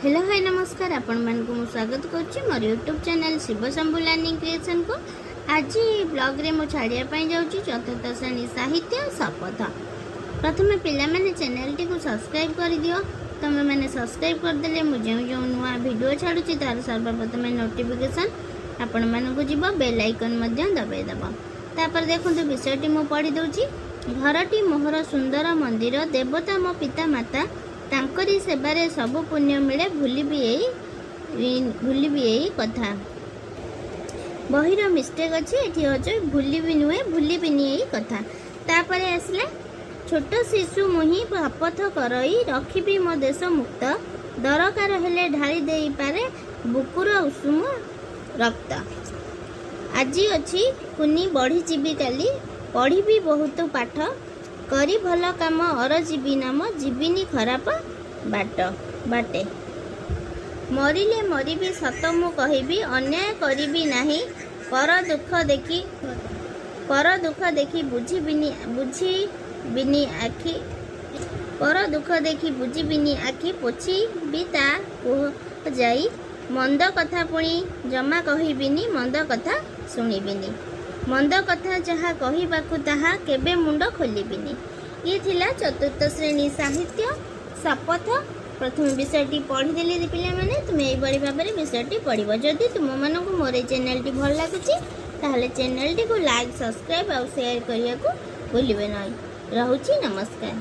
Hello high, ନମସ୍କାର। ଆପଣମାନଙ୍କୁ ମୁଁ ସ୍ୱାଗତ କରୁଛି ମୋର ୟୁଟ୍ୟୁବ୍ ଚ୍ୟାନେଲ୍ ଶିବଶମ୍ଭୁ ଲର୍ଣ୍ଣିଂ କ୍ରିଏସନ୍କୁ। ଆଜି ବ୍ଲଗ୍ରେ ମୁଁ ଛାଡ଼ିବା ପାଇଁ ଯାଉଛି ଚତୁର୍ଥ ଶ୍ରେଣୀ ସାହିତ୍ୟ, ଶପଥ। ପ୍ରଥମେ ପିଲାମାନେ, ଚ୍ୟାନେଲ୍ଟିକୁ ସବସ୍କ୍ରାଇବ୍ କରିଦିଅ। ତୁମେମାନେ ସବସ୍କ୍ରାଇବ୍ କରିଦେଲେ ମୁଁ ଯେଉଁ ଯେଉଁ ନୂଆ ଭିଡ଼ିଓ ଛାଡ଼ୁଛି, ତା'ର ସର୍ବପ୍ରଥମେ ନୋଟିଫିକେସନ୍ ଆପଣମାନଙ୍କୁ ଯିବ। ବେଲ୍ ଆଇକନ୍ ମଧ୍ୟ ଦବାଇ ଦେବ। ତାପରେ ଦେଖନ୍ତୁ, ବିଷୟଟି ମୁଁ ପଢ଼ି ଦେଉଛି। ଘରଟି ମୋହର ସୁନ୍ଦର ମନ୍ଦିର, ଦେବତା ମୋ ପିତା ମାତା, ତାଙ୍କରି ସେବାରେ ସବୁ ପୁଣ୍ୟ ମିଳେ, ଭୁଲିବି ଏଇ କଥା। ବହିର ମିଷ୍ଟେକ୍ ଅଛି ଏଠି, ଅଛି ଭୁଲିବି ନୁହେଁ, ଭୁଲିବିନି ଏଇ କଥା। ତାପରେ ଆସିଲା, ଛୋଟ ଶିଶୁ ମୁହିଁ ଶପଥ କରଇ, ରଖିବି ମୋ ଦେଶ ମୁକ୍ତ, ଦରକାର ହେଲେ ଢାଳି ଦେଇପାରେ ବୁକୁର ଉଷୁମ ରକ୍ତ। ଆଜି ଅଛି କୁନି, ବଢ଼ିଯିବି କାଲି, ପଢ଼ିବି ବହୁତ ପାଠ, କରି ଭଲ କାମ ଅରଜିବି ନାମ, ଯିବିନି ଖରାପ ବାଟେ। ମରିଲେ ମରିବି ସତ ମୁଁ କହିବି, ଅନ୍ୟାୟ କରିବି ନାହିଁ, ପର ଦୁଃଖ ଦେଖି ବୁଝିବିନି ଆଖି, ପର ଦୁଃଖ ଦେଖି ବୁଝିବିନି ଆଖି, ପୋଛିବି ତା କୁହ ଯାଇ, ମନ୍ଦ କଥା ପୁଣି ଜମା କହିବିନି, ମନ୍ଦ କଥା ଶୁଣିବିନି, ମନ୍ଦ କଥା ଯାହା କହିବାକୁ ତାହା କେବେ ମୁଣ୍ଡ ଖୋଲିବିନି। ଇଏ ଥିଲା ଚତୁର୍ଥ ଶ୍ରେଣୀ ସାହିତ୍ୟ, ଶପଥ। ପ୍ରଥମେ ବିଷୟଟି ପଢ଼ିଦେଲି। ପିଲାମାନେ, ତୁମେ ଏଇଭଳି ଭାବରେ ବିଷୟଟି ପଢ଼ିବ। ଯଦି ତୁମମାନଙ୍କୁ ମୋର ଏଇ ଚ୍ୟାନେଲଟି ଭଲ ଲାଗୁଛି, ତାହେଲେ ଚ୍ୟାନେଲଟିକୁ ଲାଇକ୍, ସବସ୍କ୍ରାଇବ୍ ଆଉ ସେୟାର କରିବାକୁ ଭୁଲିବେ ନାହିଁ। ରହୁଛି, ନମସ୍କାର।